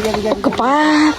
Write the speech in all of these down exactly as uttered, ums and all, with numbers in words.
Kwpal.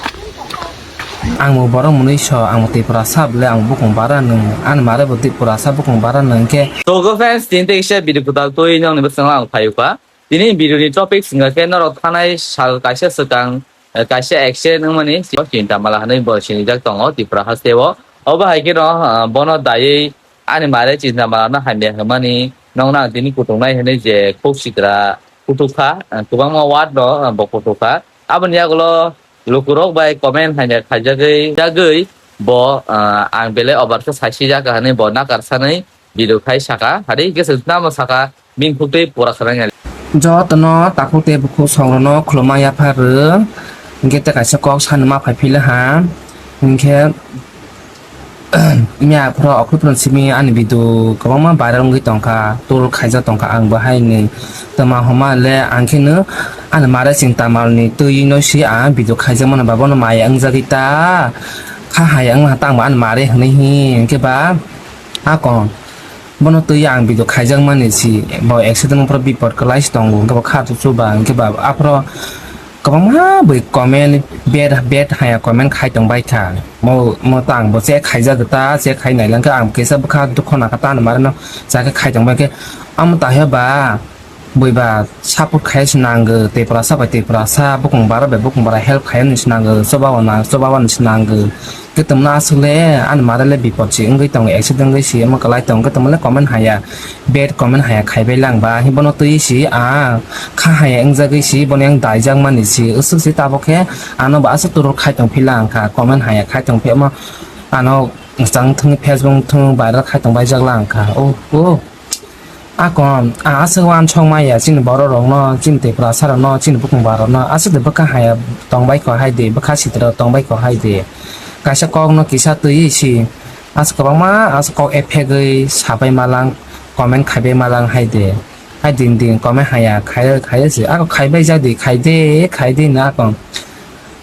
Ang bo borok mwnwi so, ang bo Tiprasa bwle, ang bukung bara nwng, ani mare bo Tiprasa bukung bara nwng khe. So, go friends, tini tei kisa video kwtal twi nokni bwskango ang phai kha. Tini video ni topic wngkha khe norok thanai sal kaisa swkang, eh, kaisa accident wngmani, Chintamala hinwi bo sinijak tongo Tripura haste o. Obo hai khe no, ah, bono daywi ani mare Chintamala no hamya hwnmani nokno ang tini kutungnai hinwi je kok sitra kutukha, ah, kwbangma word no, ah, bo kutukha. Aboni yagulo lukurok bai comment hamya khaijagwi, jagwi bo, ah, ang belai over khe saisijak hinwi bo nakar sanwi video khai saka, hari hingke se tamo saka, bini khuk tei pura khwnai nai. Jotono takhuk tei bukhuk songrono khuluma yapha rw, hingke tei kaisa kok sanima phai phila ha, hingke, miya phoro okhorphano simi ani video kwbangma viral wngwi tongkha, troll khaijak tongkha, ang bo haini twma homa le ang kheno ani mare sing tamalni twi no si ang video khaijak mano ba bono maya wngjagwi ta kha hai wngma tang bo ani mare hwnwi hi hingke ba. Akon, bono twi ang video khaijakmani si, bo accident phoro bipot kwlai se tongo, hwnkhe bo kha chuchu ba, hwnkhe ba aphoro kwbangma bwi comment, bad, bad haya comment khai tong bai kha. Mo, mo tang bo che khaijak ta, che khai nai lang khe ang kisa bwkha dukho nang kha, ta ni mare no cha khe khai tong bai khe, amo ta he ba, Bui ba support khai se nango, Tiprasa bai Tiprasa, bukung bara bai bukung bara help khai ni se nango, choba wana, choba wana se nango. Khe tongmani aswk le, ani mare le bipot se wngwi tongo, accident wngwi se omo kwlai tongo, khe tongmani comment haya, bad comment haya khai bai lang ba, himbo no twi se, ah, kha haya wngjagwi se, bono yang daijak mani se, aswk se tabuk khe, ano bo aswk turu khai tong phi lang kha, comment haya khai tong phi omo, ano chang thung Facebook thung viral khai tong bai jak lang kha, oh, oh. Akon, ang aswk uansuk maya chini borok rokno, chini Tiprasa rokno, chini bukung borok rokno, aswk de bwkha haya tongbai kho hai de, bwkha sitra tongbai kho hai de. Kaisa kokno kisa twi si, aswk kwbangma aswk kok ephegwi sabai malang, comment khaibai malang hai de. Hai din din comment haya khai, khai si, ako khaibai ja di, khai de, khai de na akon.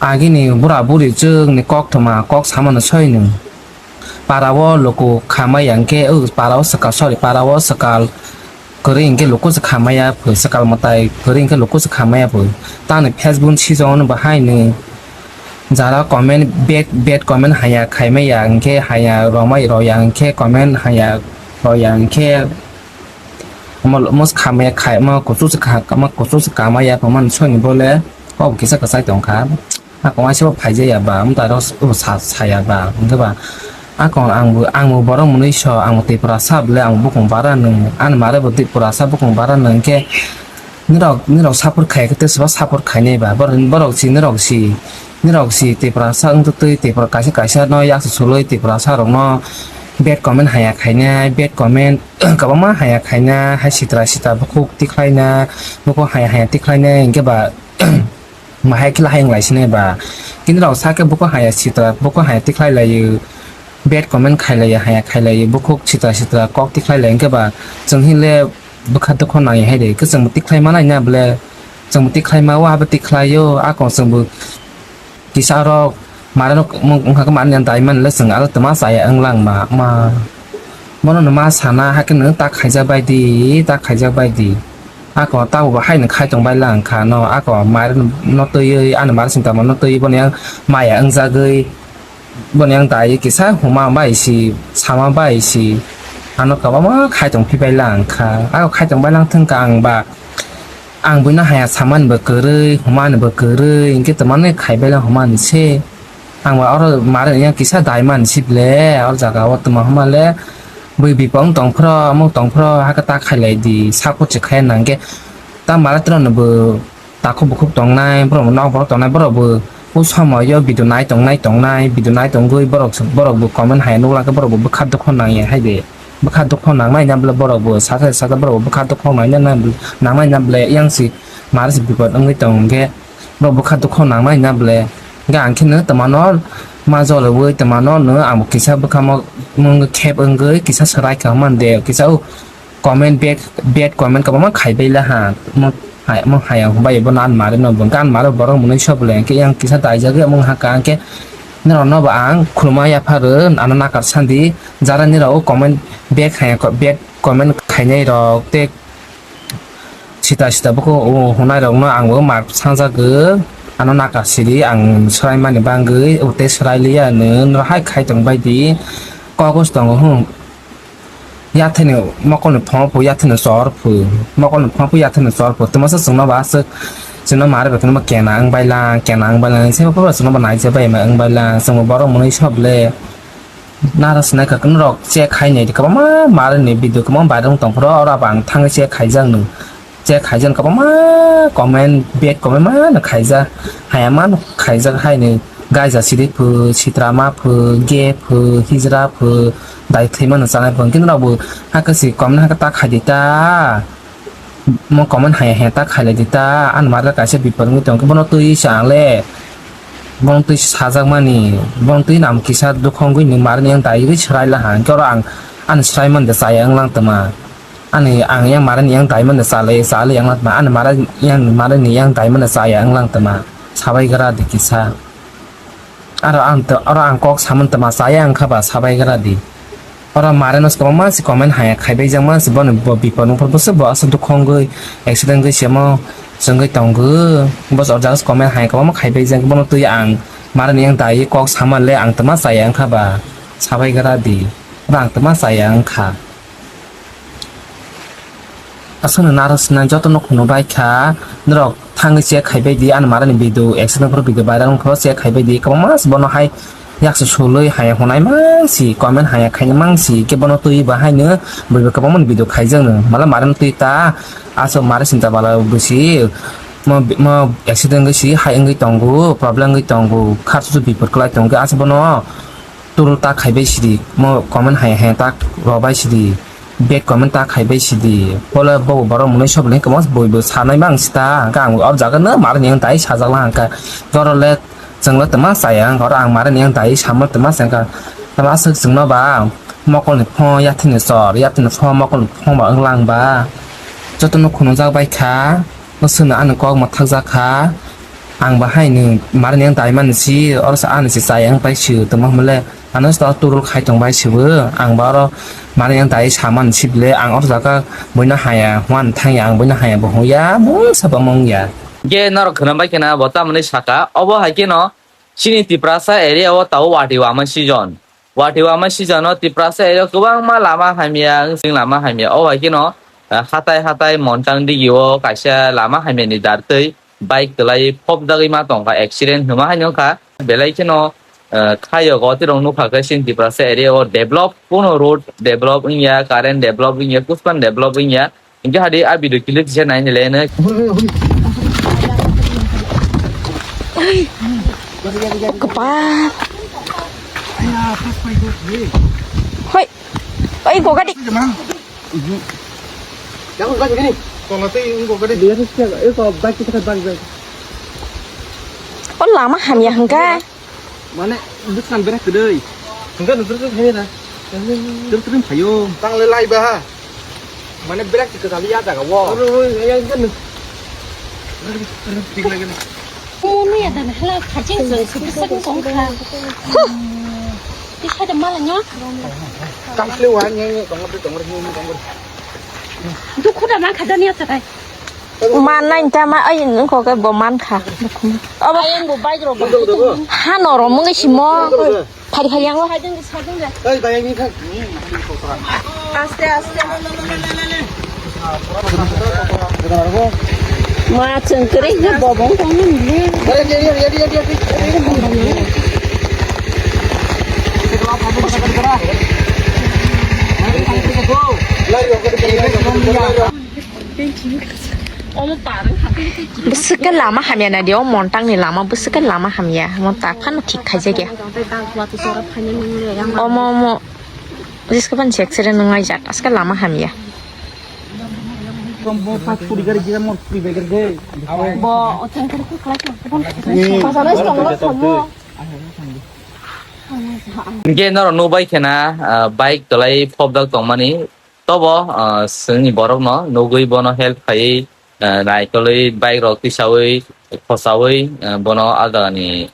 Agini bura buri chwngni kok thoma, kok samano soi nung. Para o luku khamai ya hwnkhe, o para o swkal, sorry, para o swkal kwrwi hwnkhe luku se khamai ya pho, swkal mwtai kwrwi hwnkhe luku se khamai ya pho. Tamni Facebook ni sijong no bo hai ni jara comment, bad, bad comment haya khaimai ya hwnkhe, haya romai rw ya hwnkhe, comment haya rw ya hwnkhe, omo, omo se khamai ya khai, omo kuchuk se kha-, omo kuchuk se kamai ya pho, mani soi ni bole kok kisa kwchai tong kha. Akon waisa bo phaijaya ba, amtaro sa, saya ba, hwnkhe ba. Akon ang bo, ang bo borok mwnwi so, ang bo Tiprasa bwle, ang bo bukung bara nung, ani mare bo Tiprasa bukung bara nung, hwnkhe nirok, nirok support khai khe tei sobo support khainai ba, borok, borok si, nirok si, nirok si Tiprasa wngtwi twi, Tipra kaisa kaisa no yak se sulwi Tiprasa rokno bad comment haya khainai, bad comment kwbangma haya khaina, hai sitra sitra bukhuk tikhlaina, bukhuk haya haya tikhlaina, hwnkhe ba, Mahai khe lahai wng lai sinai ba. Kinirok sa khe buko haya sitra, buko haya tikhlai laio. Bad comment khai laio, haya khai laio. Bukhuk sitra sitra kok tikhlai lai hwnkhe ba. Chwng hinle bwkha dukho nangya hai de. Khe chwngbo tikhlai manai na bole. Chwngbo tikhlai ma o, abo tikhlai o. Akon chwngbo kisa rok mare no wngkha khe mani dai manle chwng aro twma chaya wng lang ma. Ma. Bono no ma sana, hakhe no ta khaijak bai di, ta khaijak bai di. Ako tabo bo hai no khai tong bai lang kha no, ako mare no twiwi, ani mare sing tamo no twiwi, bono yang maya wngjagwi, bono yang dai kisa huma bai si, sama bai si, ano kwbangma khai tong phi bai lang kha. Ako khai tong bai lang thung kha ang ba, ang buino haya samani bo kwrwi, humani bo kwrwi, hwnkhe twmani khai bai lang humani se. Ang ba oro mare yang kisa dai man si ble, oro jaga o tuma homa le bui bipang tong phro, amok tong phro, hake ta khai lai di, support se khai nang khe ta mare tro no bo takhuk bukhuk tong nai, borok no nok borok tong nai, borok bo o somoy o video nai tong nai, tong nai, video nai tong gwi borok, borok bo comment hai nuk la khe borok bo bwkha dukho nang ya hai de, bwkha dukho nang nai na ble borok bo sasa sasa borok bo bwkha dukho nang nai na, nang nai na ble yang si mare se bipot wngwi tong khe. Borok bwkha dukho nangnai na ble. Hingke ang khe no twmano ma jologoi twmano no ang kisa bwkha mo mung khep wngoi kisa swrai kha man de kisa o comment bad, bad comment kwbangma khai bai la ha. Mo hai, mo hai ang bai bo nan mare no bo gan mare borok mwnwi so ble hingke yang kisa daijagoi mung ha ka hingke norok no bo ang khuluma yapha rw ano nakar sandi jara nirok o comment bad hai bad comment khainai rok tei Sita sita bokho o hwnai rokno ang bo mar sangjagw. Ano naka siri ang swraimani bagwi tei swrailiya nwng no hai khai tong bai di. Kok os tongo hwn. Yathani mokolni phongo phu yathani chor phu. Mokolni phongo phu yathani chor phu. Twmasa chwngno ba aswk chwngno mare bai kheno kena wng bai lang, kena wng bai lang. Sebo phuru chwngno ba naija bai ma wng bai lang. Chwngbo borok mwnwi sob le. Nara sinai ka norok check khai nai kwbangma mare ni video kwbangma viral wng tong phuru oro bang thangwi check khaijak nung. Check khaijak kwbangma comment, bad comment ma no khaijak. Haya ma no khaijak hai ni gaija siri phu, sitra ma phu, ge phu, hijra phu, dai thwi ma no chanai phu. Kintu norok bo hakhe si comment hakhe ta khai di ta. Mo comment haya haya ta khailai di ta, ani mare kaisa bipor wngwi tongkhe bono twi sa ang le, bono twi sajakmani, bono twi nam kisa dukhong wngwi ni mare ni yang daiwi swrai la ha, hwnkhe oro ang ani swrai mande chaya wnglang tma, ani ang yang mare ni yang dai mande chalai chalai yang lang tma, ani mare yang mare ni yang dai mande chaya wnglang tma, sabai gra di kisa. Aro ang to, aro ang kok samani tma chaya wngkha ba sabai gra di. Oro mare no kwbangma si comment haya khaibai jakma si bono bo bipor wngphuru bwswk bo aswk dukhu wngwi accident wngwi semo chwngwi tongo. Bo o jaga comment haya kwbangma khaibai jak bono twi ang mare ni yang dai kok sama le ang tma chaya wngkha ba sabai gra di. Oro ang tma chaya wngkha. Aswkno narwk sinai jotono khunu bai kha, norok thangwi check khai bai di, ani mare ni video, accident phuru video viral wngkha, check khai bai di, kwbangma se bono hai yaksa sulwi haya hwnai mangsi, comment haya khaina mangsi, khe bono twi ba haino buibo kwbangma ni video khaijakno, mala mare no twi ta, aswk mare sinta bala busi, mo, mo accident wngwi si hai wngwi tongo, problem wngwi tongo, kha chuchu bipor kwlai tongo, aswk bono. Turul ta khaibai sidi, mo comment hai hai ta robai sidi, bad comment ta khaibai sidi, pole bo borok mwnwi sob le kwbangma bui bo sanai ma ang sita, hwnkhe ang o jaga no mar ni ang dai sajak la hwnkha, joro le chwng le twma chaya, hwnkhe oro ang mar ni ang dai sama twma chaya, tamo aswk chwng no ba mokol ni pho yathini chor, yathini pho mokol ni pho ba wng lang ba, joto no khunujak bai kha. Bo swngno ani kok mwthakjak kha. Ang bo haino marni ang daimani si, oro se ani se chaya wng pai sio, tongma hwnle ano se turul khai tong bai sio. Ang bo oro marni ang dai samani si bile, ang oro jaga buino haya, hwnwi thangya, ang buino haya bo hwnya, mungsa bo mungya. Ge norok khwnam bai khena bo tamoni saka, obo hai kheno chini Tiprasa area o tao wati wama season. Wati wama season o Tiprasa area o kwbangma lama hamya, wngsing lama hamya. O hai kheno, ah, hatai hatai Montang digi o kaisa lama hamya ni dar twi bike kwlai phobjagwi ma tongkha, accident hwnma hai nokha. Belai kheno, ah, khayo goti rok nukha khe chini Tiprasa area o develop, kono road develop wngya, current develop wngya, kuspan develop wngya. Hingke hadi a video clip se nai nile ne. Kepal. Hoi. Oi, gogadi. Oh, lama hamya hingke. Mane, bwskan berak kwdwi. Hwnkhe nwng twrwk twrwk phaio. Tang le lai ba ha. Mane berak kwtal ya jaga o. Oro, oro, ya, ya, ya. Thik lagi na. Munu ya dan hala khajing jeng sik sak kong kha. Ti khada mala nyo. Kam khle wa nyo nyo tong tong nyo tong. Dukhu da man khada ni ya takai. Mannai ta ma ai nung kok bo man kha. Obo ayang bo bike rok ba. Ha no rom ngi simo. Phari phari yang lo. Ei, bayang ni thang. Aste aste. Ma chwng kwrwi khe bobong tong ni le. Bwswk khe lama hamya naidi, o Montang ni lama bwswk khe lama hamya, omo ta phano thik khaijak ya. Omo, omo, jiska phano se accident wng laijak, aske lama hamya. Hingke norok nukbai khena, ah, bike kwlai phobjak tongmani. Tobo, ah, chwngni borokno nugwi bono help khaiwi, ah, naikolwi bike rok tisawi, khosawi, ah, bono ah jagani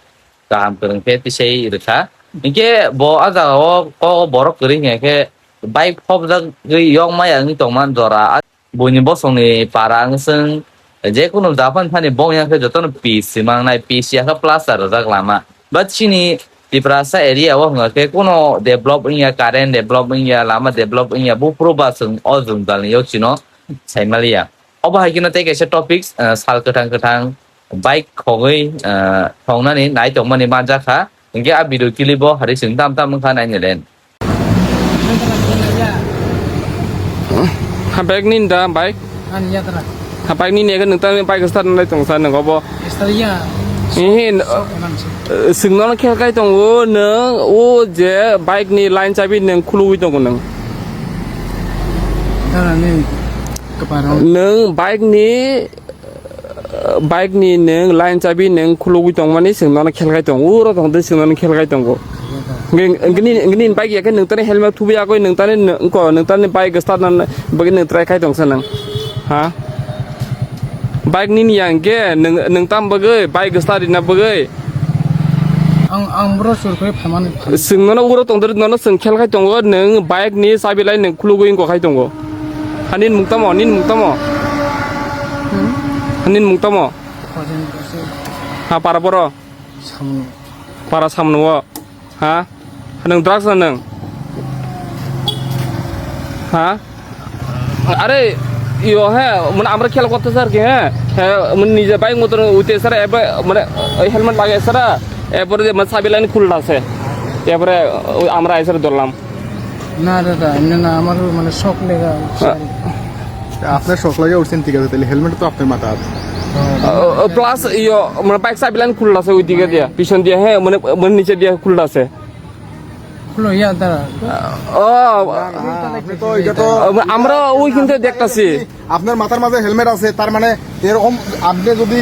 kaham kwrwng khe tisai rwkha. Hinkhe bo ah jagao kok borok kwrwi hinkhe bike phobjagwi yokmaya wngwi tongma jora. Buini bosongni para wng chwng, Je kunu Japan thani bong yang khe jotono peace se mangnai, peace ya khe plaster rwjak lama. But chini Tiprasa area o hwnga khe kuno develop wngya, current develop wngya, lama develop wngya, buphuru ba chwng o jwngjal ni yok chino saimaliya. Obo hai kheno tei kaisa topics, ah, sal kwthang kwthang bike khogwi, ah, thongnani nai tongmani manjakha. Hinkhe a video clip o hari chwng tam tam wngkha naini len. Ha, bike ni da bike? Ani ya tara. Ha, bike ni ne nung tang bike start nai tong sa nung obo. Start ya. Eh, eh, Sok eman se. Eh, singno khel kai tongo nung o je bike ni line chabi nung khulugwi tongo nung. Tara ni keparo. Nung bike ni bike ni nung line chabi nung khulugwi tongmani chwng nono khel khai tongo, uro tong tei chwng nono khel khai tongo. Ngi-, ngini, ngini bike ya khe nung tani helmet thubi agoi nung tani nung ko nung tani bike start na bagwi nung try khai tong sa nung. Ha? Bike nini yang khe nung, nung tam bagwi bike start rina bagwi. Ang, ang bro sur khe phamani. Chwng nono uro tong tari nono chwng khel khai tongo, nung bike ni chabi line nung khulugwi wngkha khai tongo. Hanin mung tamo, nin mung tamo? Hmm? Hanin mung tamo? Khojeng kaisa. Ha, para boro? Samno. Para samno o. Ha? Nung drugs na nung? Ha? Are, yo he, mane amra khel korte sir ki he? He, mane nije bike motor ute sir, ebe, mane, helmet lage sir, epore je mane chabi line khulda se. Epore, amra ai sir dolam. না দাদা, এমনি না, আমারও মানে শখ লেগা। আপনার শখ লাগে উঠছেন, ঠিক আছে, তাহলে হেলমেট তো আপনার মাথাত। Plus, ইয়ো, মানে, বাইক চাবি লাইন খুললা আছে ওইদিকে দিয়া, পিছন দিয়া, হ্যাঁ, মানে, মানে, নিচে দিয়া খুললা আছে। খুলো, ইয়া, দাঁড়া। ও, না, না, আপনি তো, এটা তো আমরা ওই কিন্তু দেখতাছি। আপনার মাথার মাঝে হেলমেট আছে, তার মানে এরকম আপনি যদি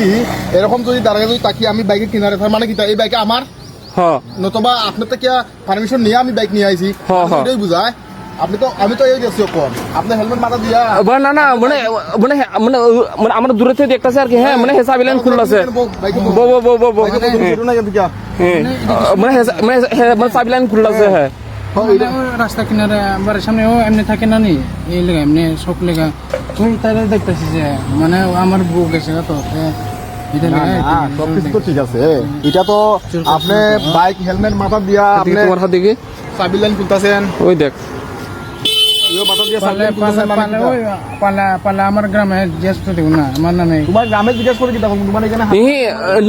এরকম যদি দাঁড়ায় যদি তাকিয়ে আমি বাইকের কিনারে, তার মানে কি তা এই বাইকে আমার? হ। নতুবা আপনার তো কি পারমিশন নিয়ে আমি বাইক নিয়ে আইছি। হ, হ। এটাই বুঝায়। আপনি তো, আমি তো এই দেখছি কম। আপনি হেলমেট মাথা দিয়া। Ba, na, na, mane, mane, mane, mane, amra dure theke dekhta se ar ki, he, mane, he sabi line khulla se. Bo, bo, bo, bo, bo. He, mane, he, mane, he, mane, sabi line khulla se, he. মানে ওই রাস্তা কিনারে বাড়ির সামনে ও এমনি থাকে না নি, এই লেগে এমনি শখ লেগে। তুই তাহলে দেখতেছি যে মানে আমার বউ গেছে না তো, এ, এটা না, লেগে না, একটু সবকিছু তো ঠিক আছে। এটা তো চুল করছে আপনি না তো। বাইক হেলমেট মাথা দিয়া আপনি তোমার হাতে কি? চাবি লাইন খুলতেছেন। ওই দেখ। ইয়ো, মাথা দিয়া চাবি পালে, লাইন খুলতেছেন পালে, মানে পালে কিটা? ওই, পালে, পালে আমার গ্রামে জিজ্ঞেস করে দেখুন না, আমার নামে। তোমার গ্রামে জিজ্ঞেস করে কিটা? তোমার এখানে হা- Ihi,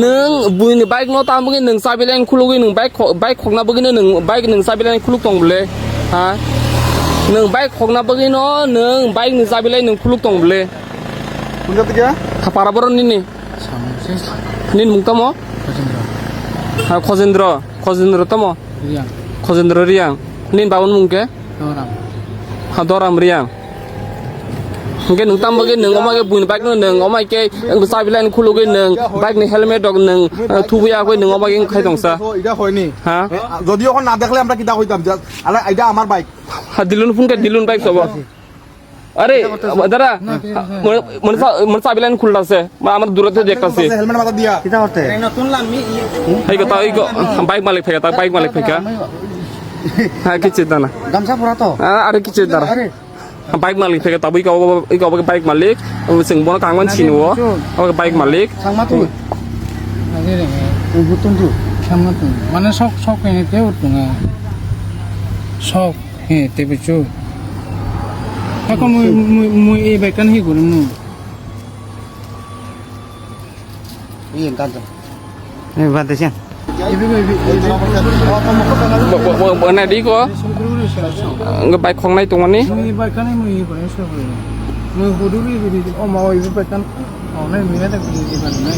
nwng buini bike no tamo khe nwng sabi line khulugwi nwng bike kho-, bike khokna bagwi no nwng bike nwng sabi line khuluk tong bole? Ha? Nwng bike khokna bagwi no nwng bike ni sabi line nwng khuluk tong bole? কোন জায়গা থেকে? Khapara boro nini. Nini mung tamo? Khojendra. Ha, Khojendra. Khojendra tamo? Riang. Khojendra Riang. Nini babani mung khe? Doram. Ha, Doram Riang. Hingke nwng tamo khe nwng oma khe buini bike no nwng oma khe nwng sabi line khulugwi nwng bike ni helmet rok nwng, eh, thubuya khe nwng oma khe khai tongsa. এটা হয়নি। হ্যাঁ? এ, যদি ওখানে না দেখলে আমরা কিটা হইতাম? যে, আরে, এটা আমার bike. Ha, Dilun phone khe Dilun bike sobo. আরে, দাদা, না, ঠিক আছে। Mane, mane sa-, mane sabi line khulla se. Mane amar dure theke dekhta se. Helmet মাথা দিয়া। কিটা করতে? Hai ko ta, iko, bike malik phai ka, ta bike malik phai ka. Ha, kichu dana. গামছা পরা তো? Ah, are kichu dana. আরে। Bike malik phai ka, ta iko, iko bike malik. Sing bono kangman sini wo. Oke, bike malik. Sangma tu. Ade re. Butun tu. Sangma tu. Mane sok, sok ini te utunga. Sok. He, te bichu. Ako mui, mui, mui e bike kan hi guru mu. Iya, kan tu. Ini bantu sih. Ibi, ibi, ibi. Bo, bo, bo, bo, na di ko. Nge bike khongnai tongmani. Mui bike kan mui guru so. Mui hudu bi bi. Oh, mau ibi bike kan. Oh, na mui na ta bi bi kan na.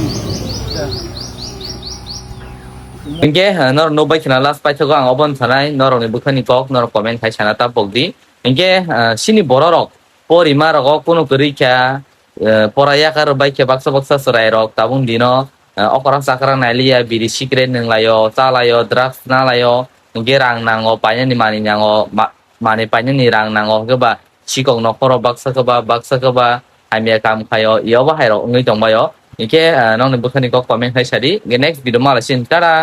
Hingke, ah, norok nukbai khna last paithago ang obo wng sanai, norokni bwkhani kok, norok comment khai sana ta pokdi. Hingke, ah, chini bororok porima rogo kunu kwrwi kha, ah, pora yakar bai khe baksa baksa chwrairok tabuk dino, ah, okra chakra nailiya, biri cigarette nwnglaio, chalaio, drugs nalaio, hingke rang nango, painani manwi nango, ma-, manwi painani rang nango, hwnkhe ba sikok nokhoro baksa khe ba, baksa khe ba hamya kam khaio, iobo hairok wngwi tongbaio. Hingke, ah, nokni bwkhani kok comment khai sadi, hingke next video malaising, tada!